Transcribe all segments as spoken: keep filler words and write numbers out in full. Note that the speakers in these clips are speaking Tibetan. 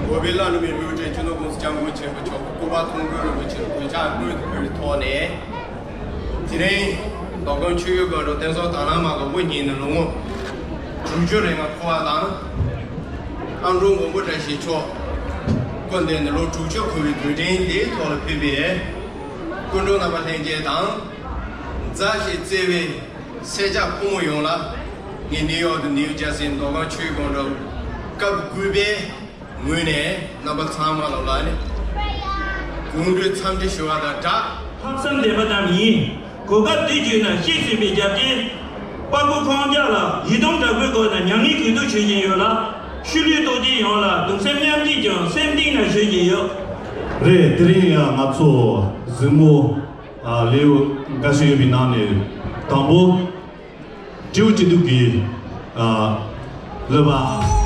འགོ་པའི་བླ་ན་མེད་ཀླུ་སྒྲུབ་སྤྱི་ནོར་༸གོང་ས་༸སྐྱབས་མགོན་ཆེན་པོ་མཆོག་གི་སྐུ་པར་མཐོང་གྲོལ་རིན་པོ་ཆེ་གོས་ཆས་སྔོན་དུ་ཕུལ་བའི་ཐོག་ནས། དེ་རིང་མདོ་ཁམས་ཆོས་བརྒྱུད་དགོན་གྲུབ་བསྟན་སྲུང་དྭགས་ལྷ་མ་གི་དབུ་བརྙེས་ནས་ལོ་ངོ་དྲུག་ཅུ་རེ་ལྔ་འཁོར་བ་དང་། ཨ་འབྲུག་མགོན་པོ་བཀྲ་ཤིས་མཆོག་སྐུ་འདས་ནས་ལོ་དྲུག་ཅུ་འཁོར་བའི་དུས་དྲན་འདིའི་ཐོག་ལ་ཕེབས་པའི་སྐུ་མགྲོན་རྣམ་པ་ལྷན་རྒྱས་དང་། མཛའ་བཤེས་བརྩེ་བའི་སེར་སྐྱ་ཕོ་མོ་ཡོངས་ལ། ངས་ནིའུ་ཡོག་ཏུ་ནིའུ་ཇར་སིའི་མདོ་ཁམས་ཆོས་བརྒྱུད་དགོན་གྲུབ་སྐབས་དགུ་པའི་ངོས་ནས་རྣམ་པ་ཚང་མ་ལ་ལ་ནི་གུང་སྒྲུབ་འཚམས་འདྲི་ཞུ་བ་དང་སྦྲགས། ལྷག་བསམ་ལྡན་པ་རྣམས་ཡིན། གོ་སྐབས་འདི་བརྒྱུད་ནས་གཤེགས་ཟིན་པའི་རྒྱབ་རྟེན་དཔའ་བོ་ཁོང་ཅག་ལ་ཡི་དམ་དྲག་པོའི་སྒོ་ནས་མྱ་ངན་གུས་འདུད་ཞུ་བཞིན་ཡོད་ལ། ཤུལ་ལུས་གཏོགས་ཅན་ཡོངས་ལ་གདུང་སེམས་མཉམ་སྐྱེད་ཀྱང་སེམས་གཏིང་ནས་ཞུ་བཞིན་ཡོད། རེད། དེ་རིང་ཡང་ང་ཚོ་གཟིགས་མོ་ལེའུ་འགའ་ཞིག་ཡོད་པའི་ནང་ནས་དང་པོ། སྤྲེའུ་སྤྲེལ་གདུགས་ཀྱི་ཨ་གླུ་པ།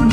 ཨ།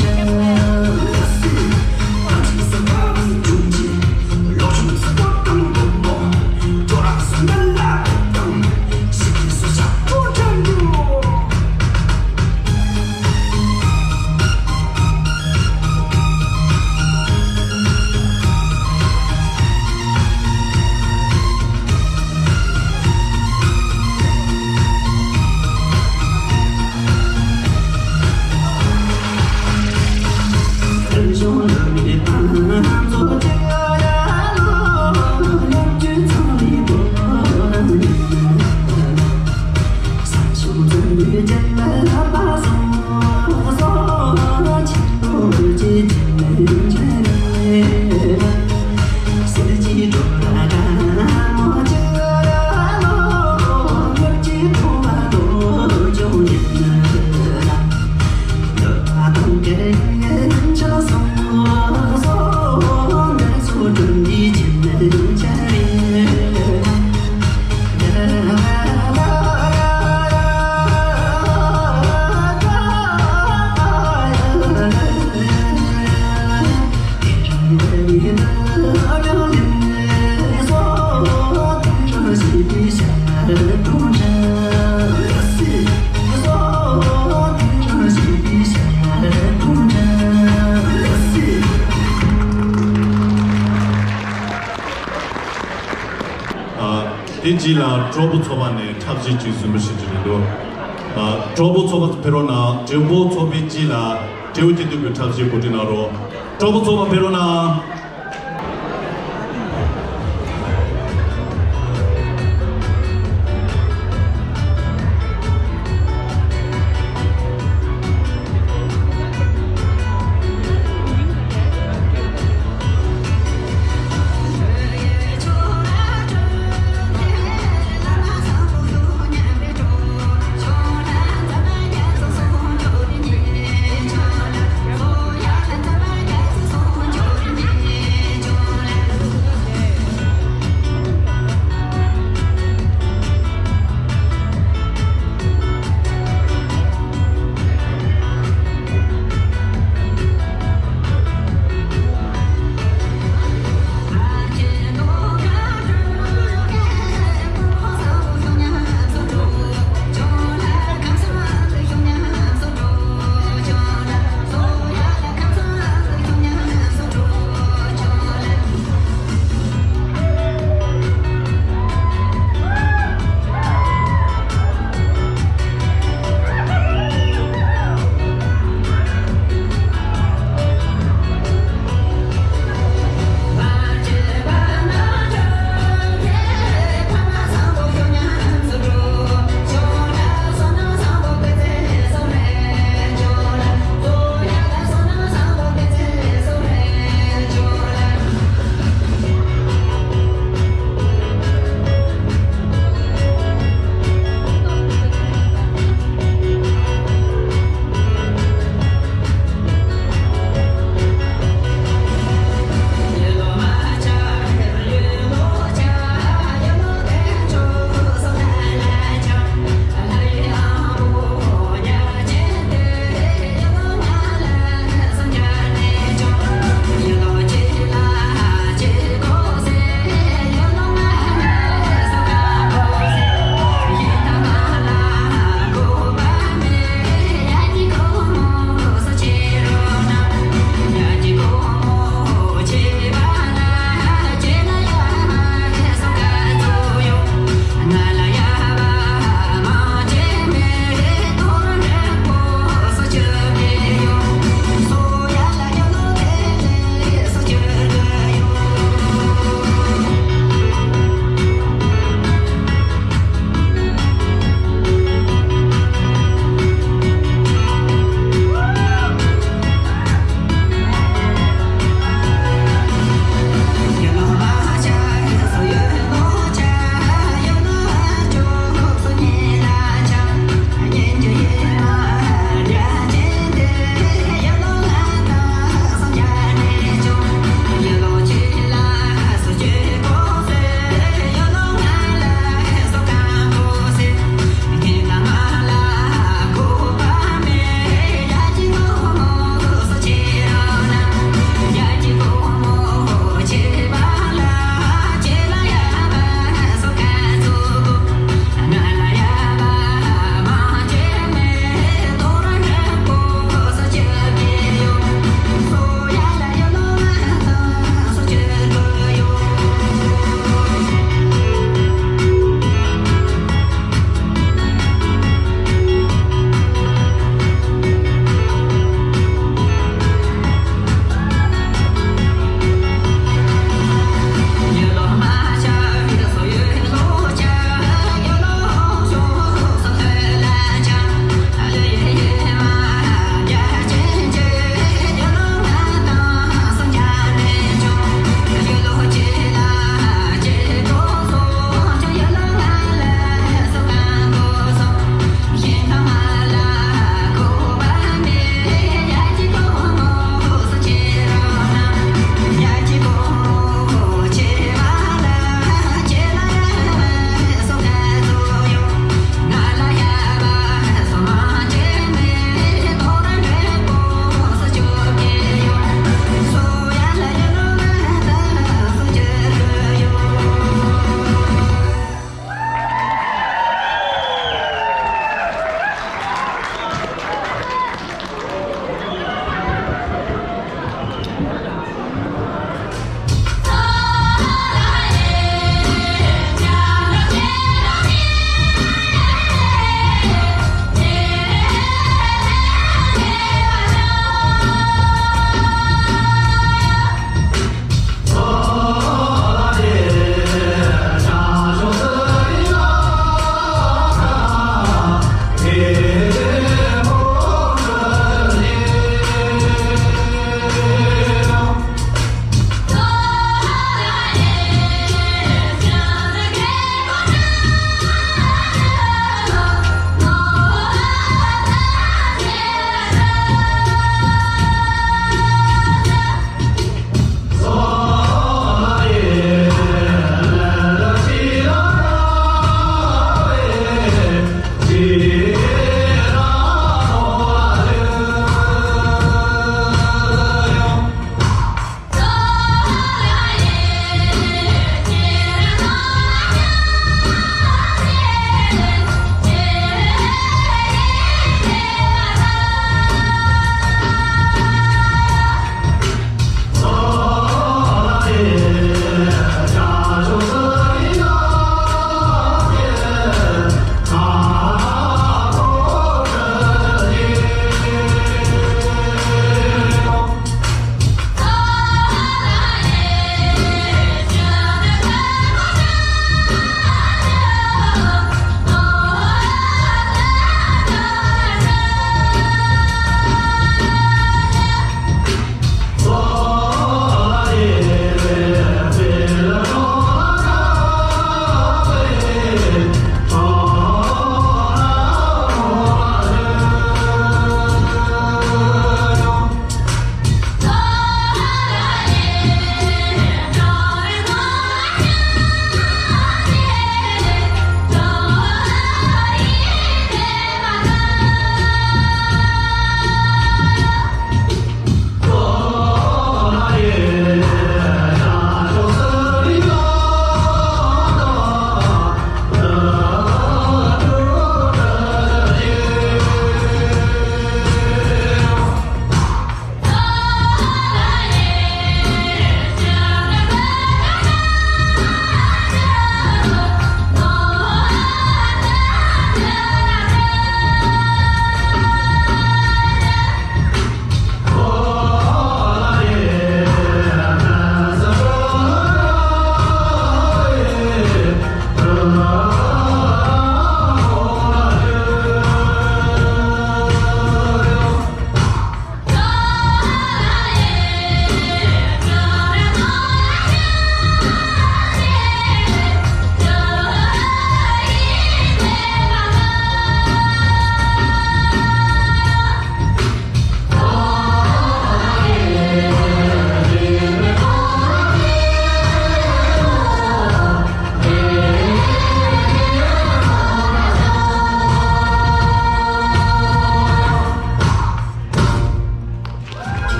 དེ་རྗེས་ལ་གྲོགས་པོ་ཚོགས་པ་ནས་འཁྲབ་གཞས་ཅིག་གསོན་པོ་བྱེད་ཀྱི་རེད་འདུག་ཨ། གྲོགས་པོ་ཚོགས་པ་ཕེབས་རོགས་གནང་། དྲེའུ་བོ་ཚོགས་པའི་རྗེས་ལ་དྲེའུ་སྐྱིད་སྡུག་གི་འཁྲབ་གཞས་གོ་སྒྲིག་གནང་རོགས། གྲོགས་པོ་ཚོགས་པ་ཕེབས་རོགས་གནང་།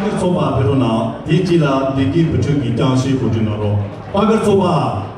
པ་གར་ཚོགས་པ་ཕེབས་རོགས་གནང་། དེའི་རྗེས་ལ་བདེ་སྐྱིད་བུ་ཕྲུག་གི་རྐྱང་ཤིང་གོ་སྒྲིག་གནང་རོགས། པ་གར་ཚོགས་པ།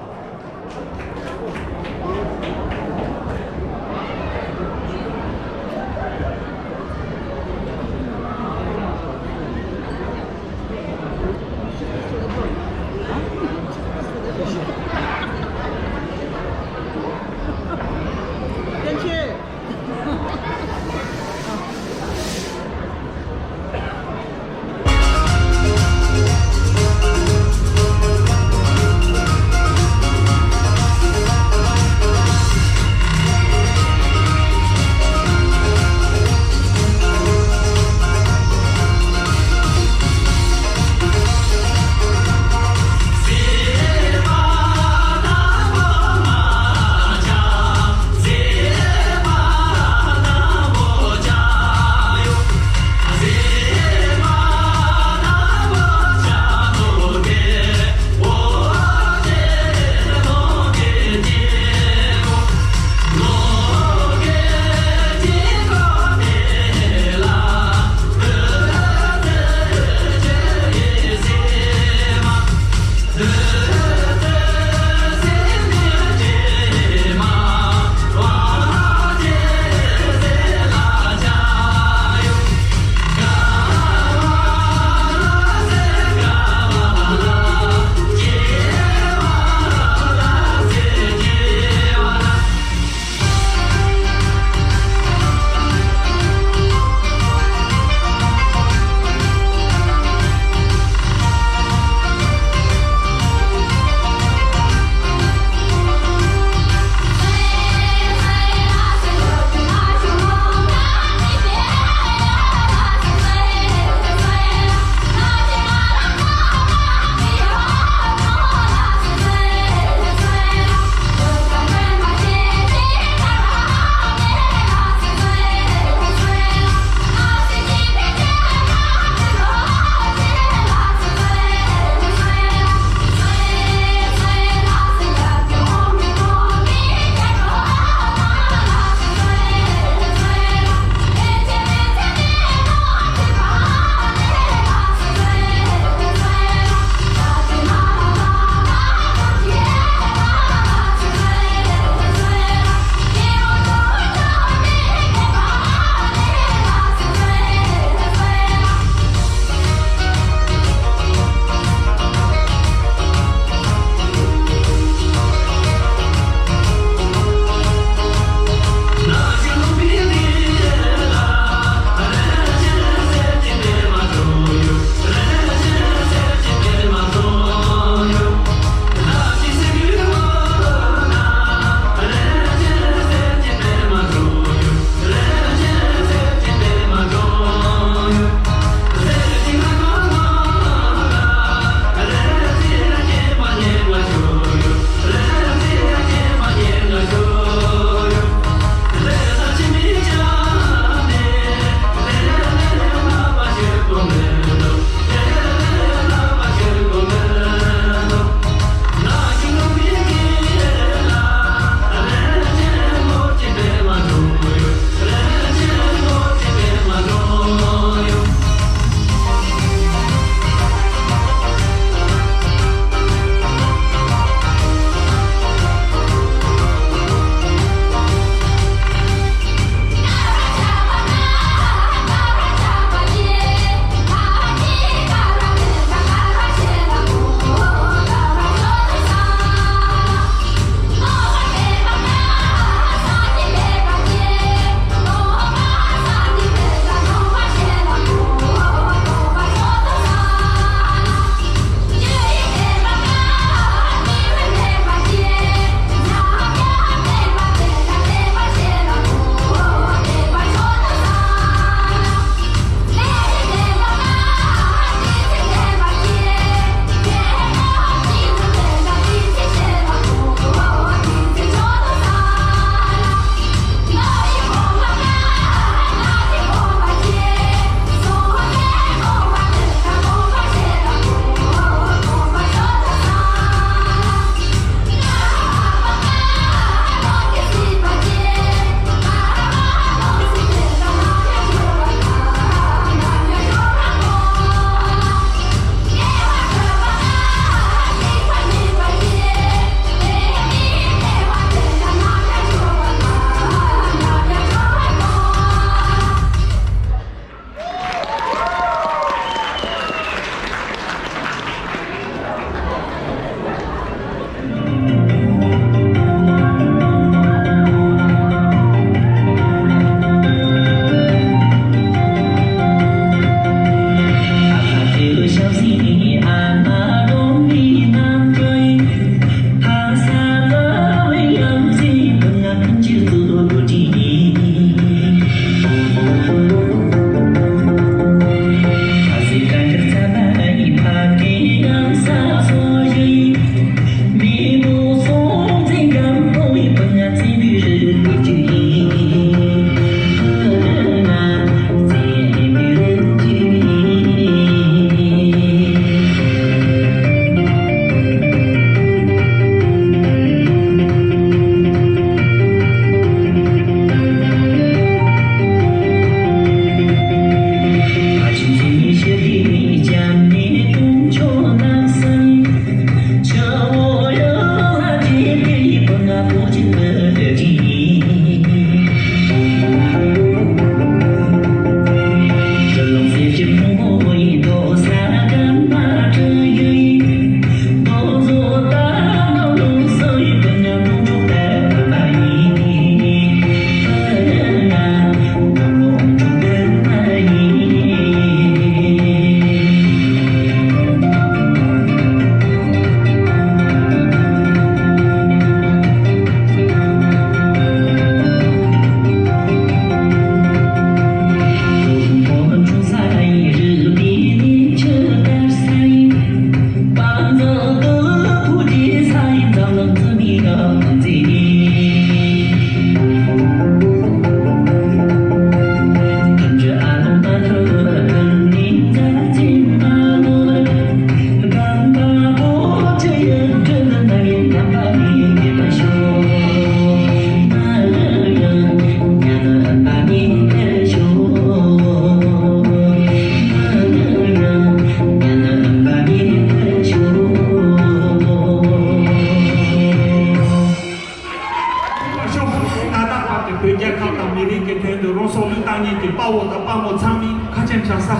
བཞག་ས།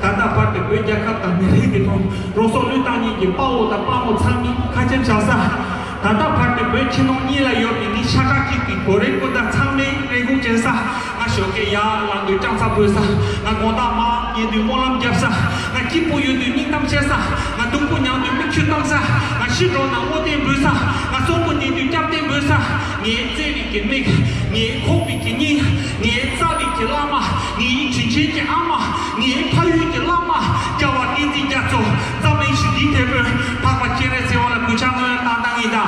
ད་ལྟ་བར་དུ་བོད་རྒྱལ་ཁབ་དང་མི་རིགས་ཀྱི་དོན་རང་སྲོག་བློས་བཏང་མཁན་གྱི་དཔའ་བོ་དང་དཔའ་མོ་ཚང་མས་ཁ་ཆེམས་བཞག་ས། ད་ལྟ་བར་དུ་བོད་ཕྱི་ནང་གཉིས་ལ་ཡོད་པའི་ངའི་ཤ་ཁྲག་གཅིག་པའི་བོད་རིགས་སྤུན་ཟླ་ཚང་མས་རེ་སྒུག་བྱེད་ས། ང་ཞོགས་ཀས་ཡར་ལངས་དུས་སྤྱང་ཚ་འབོད་ས། ང་དགོང་དག་མར་ཉལ་དུས་སྨོན་ལམ་རྒྱབ་ས། ང་སྐྱིད་པོ་ཡོད་དུས་སྙིང་གཏམ་བཤད་ས། ང་སྡུག་པོ་མྱངས་དུས་མིག་ཆུ་བཏང་ས། ང་ཤི་འགྲོ་ན་བསྔོ་རྟེན་འབུལ་ས། ང་གསོན་པོ་བསྡད་དུས་སྐྱབས་རྟེན་འབུལ་ས། ངའི་བརྩེ་བའི་གི་མིག་ངའི་ཁོག་པའི་གི་སྙིང་། ངའི་རྩ་བའི་གི་བླ་མ། ངའི་དྲིན་ཆེན་གྱི་ཨ་མ། ངའི་ཕ་ཡུལ་གྱི་བླ་མ། རྒྱལ་བ་བསྟན་འཛིན་རྒྱ་མཚོ། འཛམ་གླིང་ཞི་བདེའི་དེད་དཔོན། འཕགས་པ་སྤྱན་རས་གཟིགས་དབང་ལ་གུས་ཕྱག་སྔོན་བཏང་བཏང་ཡིན་ད།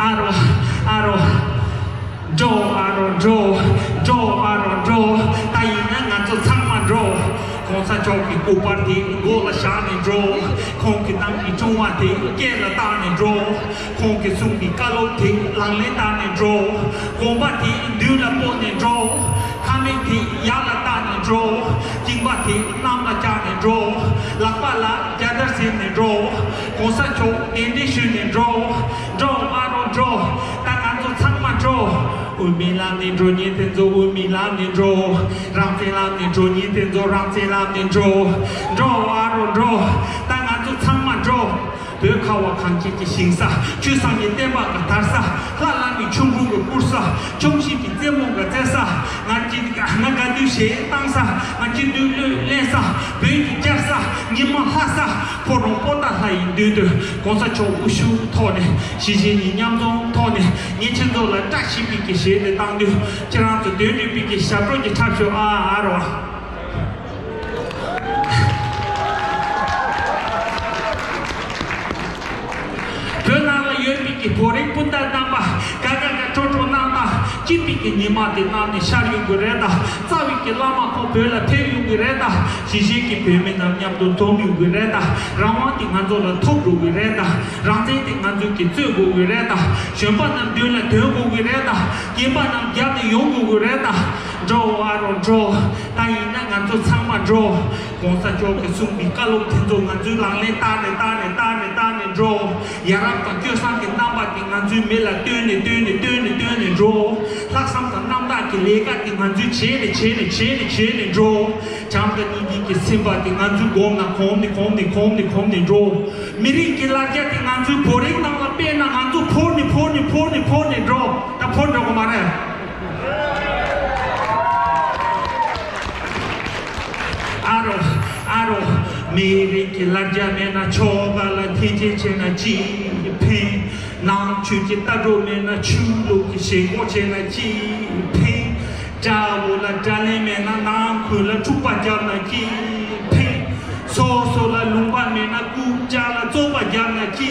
ཨ་རོ། ཨ་རོ། འགྲོ། ཨ་རོ་འགྲོ། འགྲོ། ཨ་རོ་འགྲོ། ད་ཡིན་ན་ང་ཚོ་ཚང་མ་འགྲོ། གོང་ས་མཆོག་གི་སྐུ་པར་དེ་མགོ་ལ་བཞག་ནས་འགྲོ། ཁོང་གིས་གནང་བའི་སྐྱོང་བ་དེ་སྐེ་ལ་བཏགས་ནས་འགྲོ། ཁོང་གིས་གསུངས་པའི་བཀའ་སློབ་དེ་ལག་ལེན་བསྟར་ནས་འགྲོ། གོམ་པ་དེ་མདུན་ལ་སྤོས་ནས་འགྲོ། ཁ་མིག་དེ་ཡར་ལ་བལྟས་ནས་འགྲོ། མཇིང་པ་དེ་གནམ་ལ་བཀྱགས་ནས་འགྲོ། ལག་པ་ལ་རྒྱལ་དར་ཟིན་ནས་འགྲོ། གོང་ས་མཆོག་གདན་འདྲེན་ཞུས་ནས་འགྲོ། འགྲོ། ཨ་རོ་འགྲོ། ད་ང་ཚོ་ཚང་མ་འགྲོ། དབུ་མའི་ལམ་ནས་འགྲོ་མཁན་དེ་ཚོ་དབུ་མའི་ལམ་ནས་འགྲོ། རང་བཙན་ལམ་ནས་འགྲོ་མཁན་དེ་ཚོ་རང་བཙན་ལམ་ནས་འགྲོ། འགྲོ། ཨ་རོ་འགྲོ། ད་ང་ཚོ་ཚང་མ་འགྲོ། བོད་ཁ་བ་གངས་ཅན་གྱི་ཞིང་ས། ཆོས་སངས་རྒྱས་བསྟན་པ་གི་དར་ས། ལྷ་བླ་མའི་ཆོས་འཁོར་གྱི་བསྐོར་ས། ཆོམ་ཤིང་གི་རྩེ་མོ་གི་རྩེ་ས། ང་གཅིག་ང་དགའ་དུས་གཞས་བཏང་ས། ང་གཅིག་དུས་གླུ་ལེན་ས། བོད་ཀྱི་རྒྱལ་ས། ཉི་མ་ལྷ་ས། ཕོ་བྲང་པོ་ཏཱ་ལ་ཡི་མདུན་དུ། གོང་ས་མཆོག་དབུ་བཞུགས་ཐོག་ནས། གཞིས་བྱེས་གཉིས་མཉམ་འཛོམས་ཐོག་ནས། ངས་ཁྱེད་ཚོ་ལ་བཀྲ་ཤིས་པའི་གི་གཞས་དེ་བཏང་དུས། ཁྱེད་རང་ཚོ་དོན་འགྲུབ་པའི་གི་ཞབས་བྲོ་གི་འཁྲབ་ཤོག་ཨ། ཨ་རོ། བོད་ནང་ལ་ཡོད་པའི་གི་བོད་རིགས་སྤུན་ཟླ་རྣམ་པ། ག་ག་ག་ཁྲོ་ཁྲོ་སྣང་སྣང་། སྐྱིད་པའི་གི་ཉི་མ་དེ་གནམ་ནས་ཤར་ཡོང་གི་རེད་ད། རྩ་བའི་གི་བླ་མ་ཁོང་བོད་ལ་ཕེབས་ཡོང་གི་རེད་ད། གཞིས་བྱེས་ཀྱི་བོད་མི་རྣམས་མཉམ་དུ་འཛོམས་ཡོང་གི་རེད་ད། རང་དབང་དེ་ང་ཚོ་ལ་ཐོབ་འགྲོ་གི་རེད་ད། རང་བཙན་དེ་ང་ཚོ་གིས་རྩོད་དགོས་གི་རེད་ད། གཞོན་པ་རྣམས་མདུན་ལ་ཐོན་དགོས་གི་རེད་ད། རྒན་པ་རྣམས་རྒྱབ་ནས་ཡོང་དགོས་གི་རེད་ད། འགྲོ། ཨ་རོ་འགྲོ། ད་ཡིན་ན་ང་ཚོ་ཚང་མ་འགྲོ། གོང་ས་མཆོག་གིས་གསུངས་པའི་བཀའ་སློབ་དེ་ཚོ་ང་ཚོས་ལག་ལེན་བསྟར་ནས་བསྟར་ནས་བསྟར་ནས་བསྟར་ནས་འགྲོ། ཡ་རབས་དང་སྤྱོད་བཟང་གི་རྣམ་པ་དེ་ང་ཚོའི་མི་ལ་བཏོན་ནས་བཏོན་ནས་བཏོན་ནས་བཏོན་ནས་འགྲོ། ལྷག་བསམ་དང་རྣམ་དག་གི་ལས་ཀ་དེ་ང་ཚོས་བྱས་ནས་བྱས་ནས་བྱས་ནས་བྱས་ནས་འགྲོ། བྱམས་དང་སྙིང་རྗེ་གི་སེམས་པ་དེ་ང་ཚོས་གོམ་ན་གོམ་ནས་གོམ་ནས་གོམ་ནས་གོམ་ནས་འགྲོ། མི་རིགས་ཀྱི་ལ་རྒྱ་དེ་ང་ཚོའི་བོད་རིགས་ནང་ལ་སྤེལ་ན། ང་ཚོ་འཕུར་ནས་འཕུར་ནས་འཕུར་ནས་འཕུར་ནས་འགྲོ། ད་འཕུར་འགྲོ་གི་མ་རེད། ཨ་རོ། ཨ་རོ། མི་རིགས་ཀྱི་ལ་རྒྱ་མེད་ན། ཆོལ་ཁ་ལ་འཐེན་འཁྱེར་བྱས་ན་ཅི་ཕན། ནང་ཆོས་ཀྱི་ལྟ་གྲུབ་མེད་ན། ཆོས་ལུགས་ཀྱི་ཞེན་ཁོག་བྱས་ན་ཅི་ཕན། དགྲ་བོ་ལ་དགྲ་ལན་མེད་ན། ནང་ཁུལ་ལ་འཁྲུག་པ་བརྒྱབ་ན་ཅི་ཕན། སོ་སོ་ལ་ལུང་པ་མེད་ན། རྐུབ་བཀྱག་ལ་བཙོག་པ་བརྒྱབ་ན་ཅི་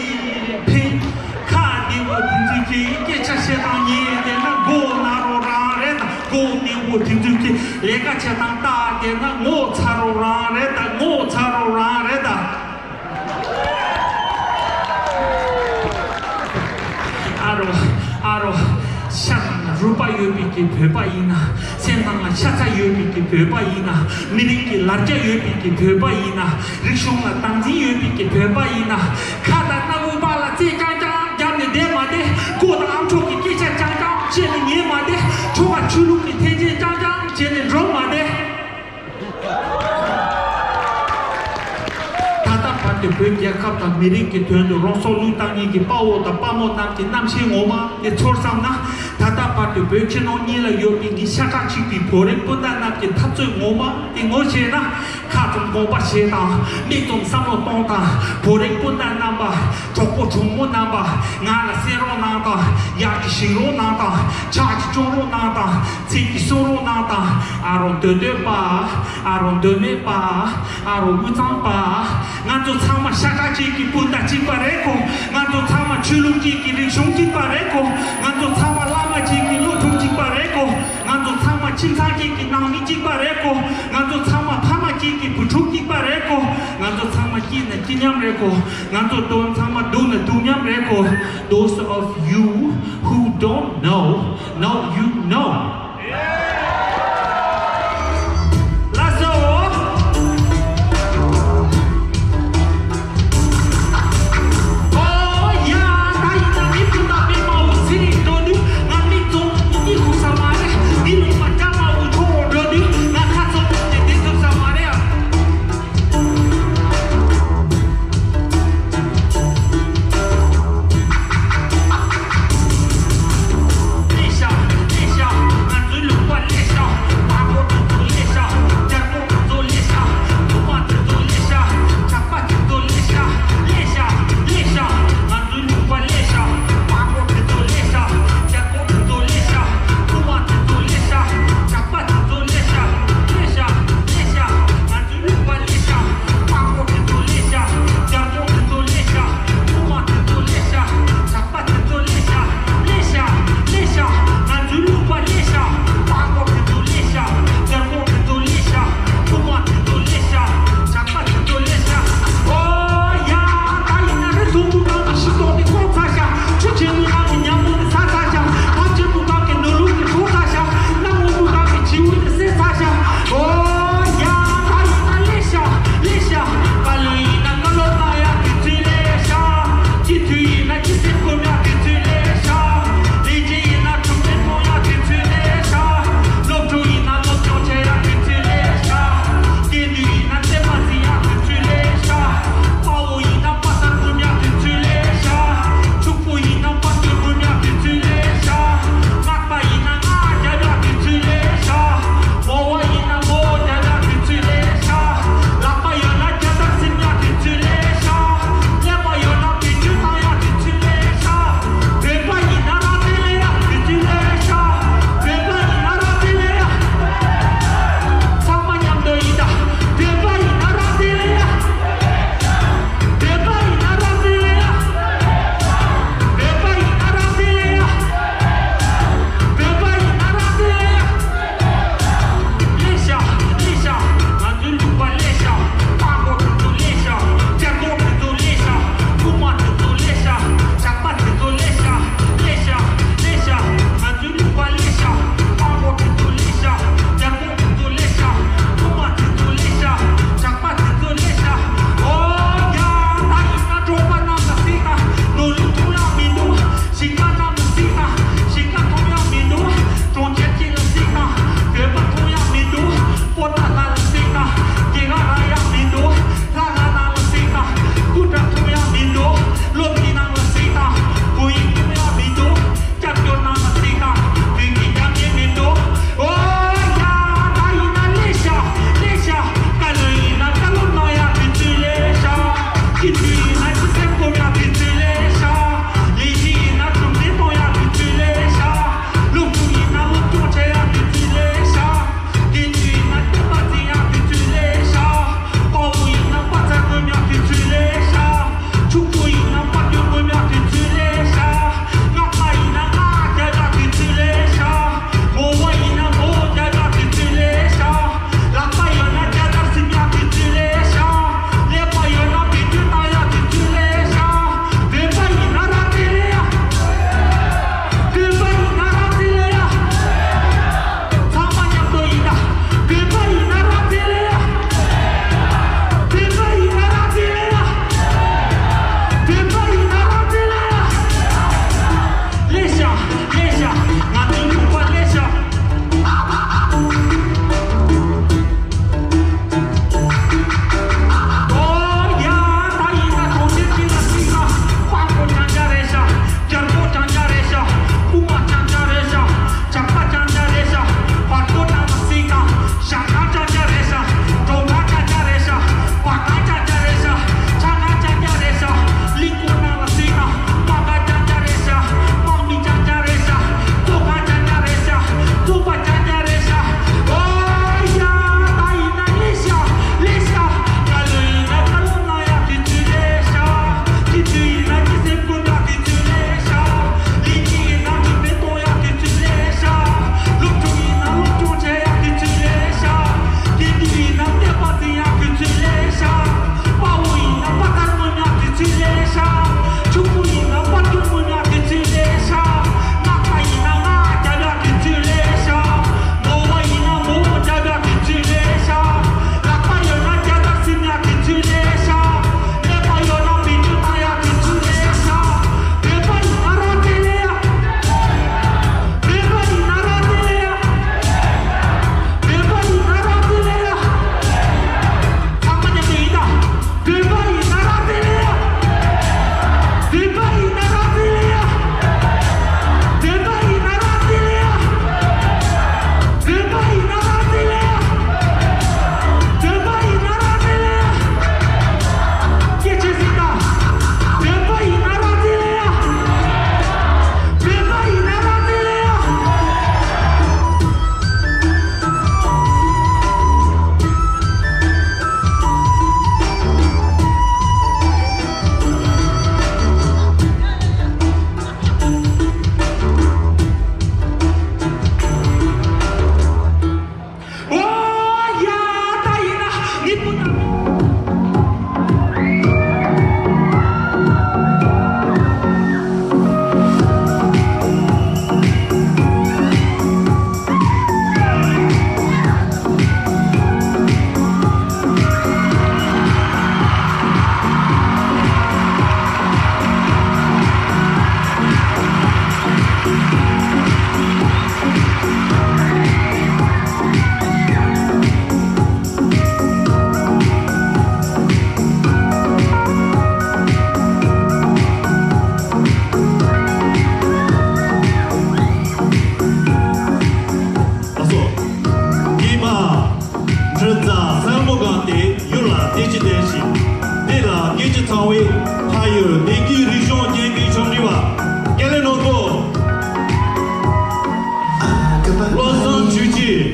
ཕན། ཁ་བདེ་བོ་དེ་ཚོས་ཀྱི་སྐད་ཆ་བཤད་སྟངས་ཉན་བསྡད་ན་མགོ་ན་རོ་རང་རེད་ད། མགོ་བདེ་བོ་དེ་ཚོས་ཀྱི་ལས་ཀ་བྱེད་སྟངས་ལྟ་བསྡད་ན་ངོ་ཚ་རོ་རང་རེད་ད། ངོ་ཚ་རོ་རང་རེད་ད། ཨ་རོ། ཨ་རོ། ཤ་ནང་ལ་རུས་པ་ཡོད་པའི་གི་བོད་པ་ཡིན་ན། སེམས་ནང་ལ་ཤ་ཚ་ཡོད་པའི་གི་བོད་པ་ཡིན་ན། མི་རིགས་ཀྱི་ལ་རྒྱ་ཡོད་པའི་གི་བོད་པ་ཡིན་ན། རིག་གཞུང་ལ་སྟངས་འཛིན་ཡོད་པའི་གི་བོད་པ་ཡིན་ན། ཁ་དང་སྣ་བུག་བར་ལ་རྩེད་རྐྱང་རྐྱང་བརྒྱབ་ནས་བསྡད་མ་བསྡད། ཁོ་དང་ཨ་མཆོག་གི་སྐད་ཆ་རྐྱང་རྐྱང་བཤད་ནས་ཉན་མ་བསྡད། ཁྲོ་བ་ཆོས་ལུགས་ཀྱི་འཐེན་འཁྱེར་རྐྱང་རྐྱང་བྱས་ནས་འགྲོ་མ་བསྡད། ད་ལྟ་བར་དུ་བོད་རྒྱལ་ཁབ་དང་མི་རིགས་ཀྱི་དོན་དུ་རང་སྲོག་བློས་བཏང་མཁན་གྱི་དཔའ་བོ་དང་དཔའ་མོ་རྣམས་ཀྱི་རྣམ་ཤེས་ངོ་མ་དེ་ཚོར་བསམ་ན། ད་ལྟ་བར་དུ་བོད་ཕྱི་ནང་གཉིས་ལ་ཡོད་པའི་ངའི་ཤ་ཁྲག་གཅིག་པའི་བོད་རིགས་སྤུན་ཟླ་རྣམས་ཀྱི་འཐབ་རྩོད་ངོ་མ་དེ་ངོ་ཤེས་ན། ཁ་ཙམ་དགོངས་པ་བཞེས་དང་། མིག་ཙམ་བསམ་བློ་གཏོང་དང་། བོད་རིགས་སྤུན་ཟླ་རྣམ་པ། གྲོགས་པོ་གྲོགས་མོ་རྣམ་པ། ང་ལ་གསན་རོགས་གནང་དང་། ཡར་གྱི་བཞེངས་རོགས་གནང་དང་། ཕྱག་གི་སྐྱོང་རོགས་གནང་དང་། ཚིག་གི་གསུང་རོགས་གནང་དང་། ཨ་རོ་འདོད་འདོད་པ། ཨ་རོ་འདོད་མེད་པ། ཨ་རོ་དབུས་གཙང་པ། ང་ཚོ་ཚང་མ་ཤ་ཁྲག་གཅིག་གི་སྤུན་ཟླ་གཅིག་པ་རེད་གོ། ང་ཚོ་ཚང་མ་ཆོས་ལུགས་གཅིག་གི་རིག་གཞུང་གཅིག་པ་རེད་གོ། ང་ཚོ་ཚང་མ་བླ་མ་གཅིག་གི་སློབ་ཕྲུག་གཅིག་པ་རེད་གོ། ང་ཚོ་ཚང་མ་ཁྱིམ་ཚང་གཅིག་གི་ནང་མི་གཅིག་པ་རེད་གོ། ང་ཚོ་ཚང་མ་ཕ་མ་གཅིག་གི་བུ་ཕྲུག་གཅིག་པ་རེད་གོ། ང་ཚོ་ཚང་མ་སྐྱིད་ན་སྐྱིད་མཉམ་རེད་གོ། ང་ཚོ་སྡུག་ཚང་མ་སྡུག་ན་སྡུག་མཉམ་རེད་གོ། Those of you who don't know, now you know. ལགས་སོ། ཨོ་ཡ། ད་ཡིན་ན་མི་བུ་དང་མི་མ་བུ་ཚེ་རིང་འགྲོ་དུས་ང་མིག་ཙམ་གཉིད་ཁུག་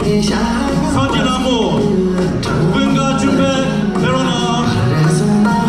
སངས་རྒྱས་ལྷ་མོ། ཀུན་དགའ་ཆོས་འཕེལ་ཕེབས་རོགས་གནང་། ལགས་སོ།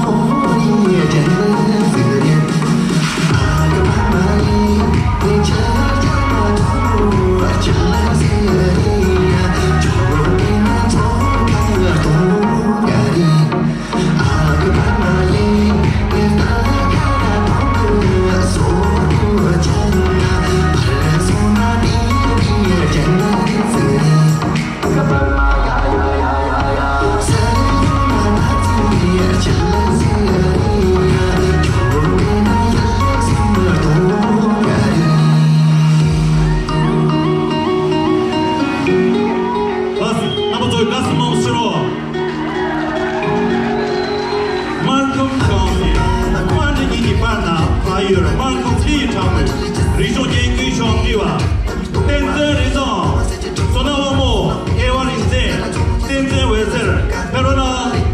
རྣམ་པ་ཚོ་དགའ་བསུ་མང་པོ་ཞུ་རོགས། སྨར་ཁམས་ཁམས་ཀྱི་སྨར་ཁམས་གཉིས་ཀྱི་བར་ན་ཕ་ཡུལ་སྨར་ཁམས་ཚེ་ཡི་གྲགས་པའི་རིག་གཞུང་རྒྱན་གོས་ཤོག་འབྲི་བ། བསྟན་འཛིན་རིག་བཟང་བསོད་ནམས་དབང་མོ། ཨེ་ཝང་རིག་འཛིན། བསྟན་འཛིན་འོད་ཟེར་ཕེབས་རོགས་གནང་།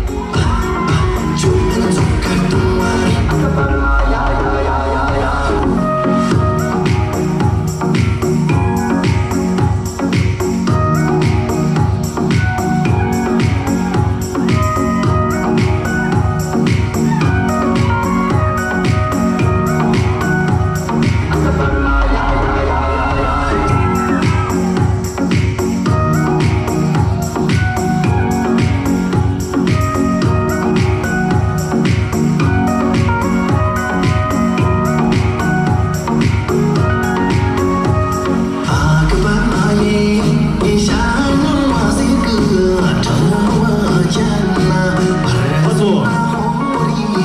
ཨ་ཚོ།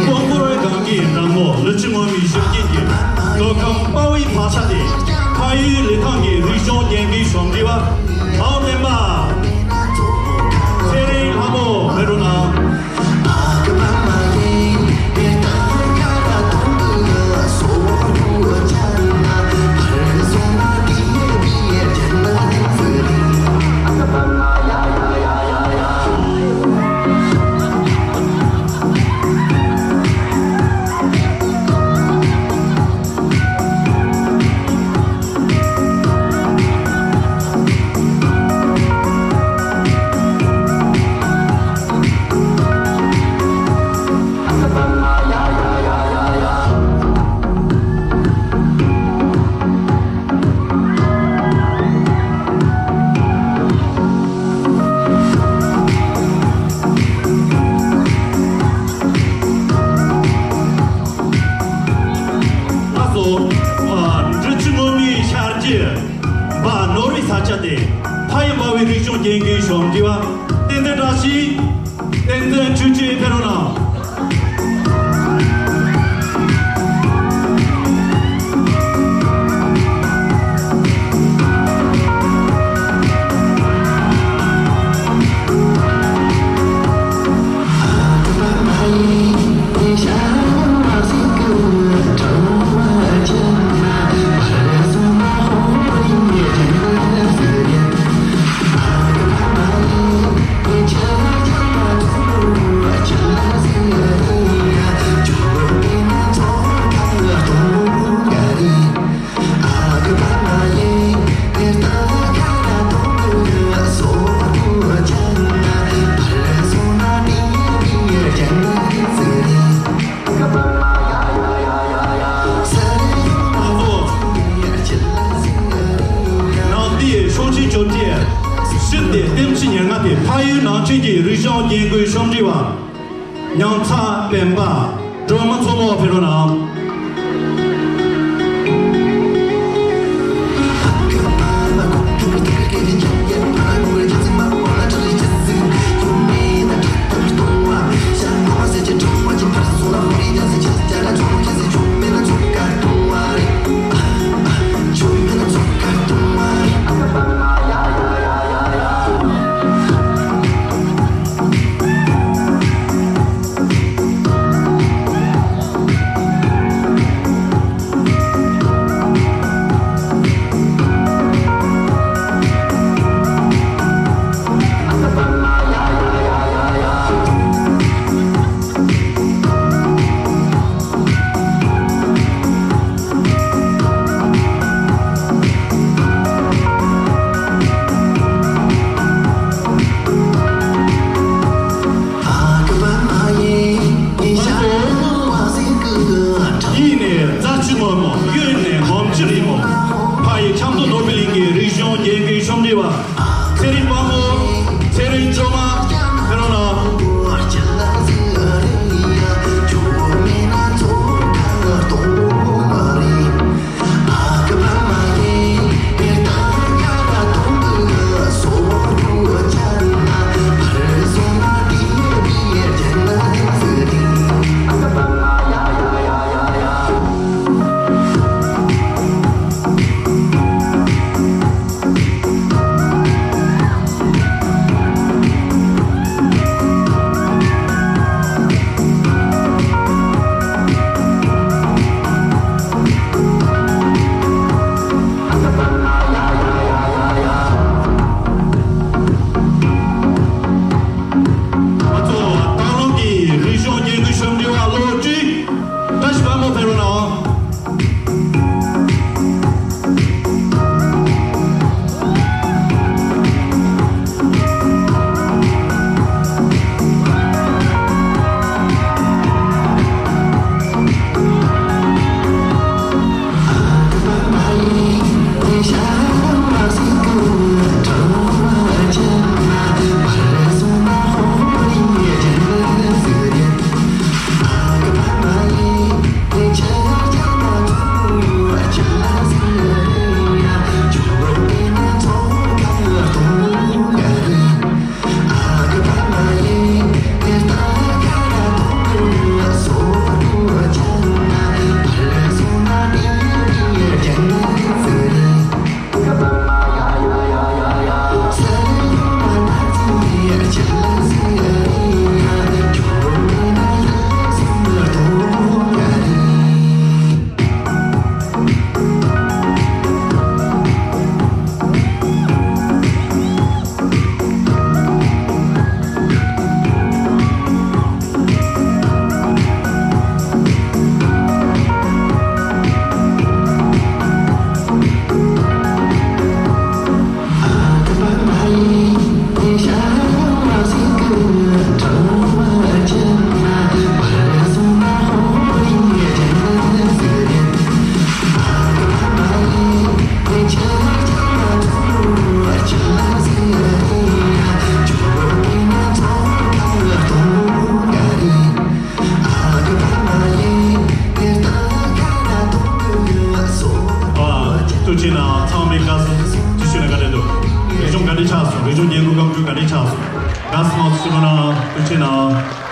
ཀོང་པོ་རོའི་སྒང་གི་འབྲོག་མོ་ཀླུ་ཆུ་སྔོན་མོའི་གཞོན་སྐྱེས་ཀྱི་མདོ་ཁམས་དཔའ་བོའི་བག་ཆགས་དེ། ཕ་ཡུལ་ལི་ཐང་གི་རིག་གཞུང་རྒྱན་གོས་ཤོག་འབྲི་བ། ཨའོ་སྟོན་པ། ཚེ་རིང་ལྷ་མོ་ཕེབས་རོགས་གནང་། ལགས་སོ། ཨ། འབྲི་ཆུ་སྔོན་མོའི་ཤར་རྒྱུད་འབའ་ནོར་བུའི་ས་ཆ་སྟེ། ཕ་ཡུལ་འབའ་བའི་རིག་གཞུང་རྒྱན་གོས་ཤོག་འབྲི་བ། བསྟན་འཛིན་བཀྲ་ཤིས། བསྟན་འཛིན་ཆོས་སྐྱིད་ཕེབས་རོགས་གནང་། ནང་པའི་ཤོག་ཆེན་བཅོ་ལྔའི་ཞི་བདེ་ལྟེམ་ཆི་ཉེར་ལྔ་སྟེ། ཕ་ཡུལ་ནང་ཆོས་ཀྱི་རིག་གཞུང་རྒྱན་གོས་ཤོག་འབྲི་བ། ཉང་ཚ་སྤེན་པ། སྒྲོལ་མ་མཚོ་མོ་ཕེབས་རོགས་གནང་། ཆོས་འབྲེལ་བ། ཚེ་རིང་དཔལ་མོ། ཚེ་རིང་ཇོ་མོ། ཕེབས་རོགས་གནང་། ང་ཚོ་སྟག་ལུང་གི་རིག་གཞུང་བརྙན་བཀུར་ཆོས་འབྲེལ་བ་བློ་བཅུད་བཀྲ་ཤིས་དཔལ་མོ་ཕེབས་རོགས་གནང་། ཨ། ཐུགས་རྗེ་གནང་། ཚང་མས་དགའ་བསུ་ཞུས་ན་ག་འདྲ་འདུག་རིག་གཞུང་ག་འདྲ་ཆགས་སོང་། རིག་གཞུང་བརྙན་བཀུར་བཀའ་འགྱུར་ག་འདྲ་ཆགས་སོང་། དགའ་བསུ་གནང་ཞུ་གནང་། ཐུགས་རྗེ་གནང་།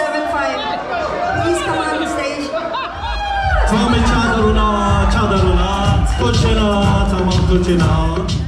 Seven five. Please come on stage. ཚང་མས་ཕྱག་བརྡབ་རོགས་གནང་། ཕྱག་བརྡབ་རོགས་གནང་། ཐུགས་རྗེ་གནང་། ཚང་མ་ཐུགས་རྗེ་གནང་།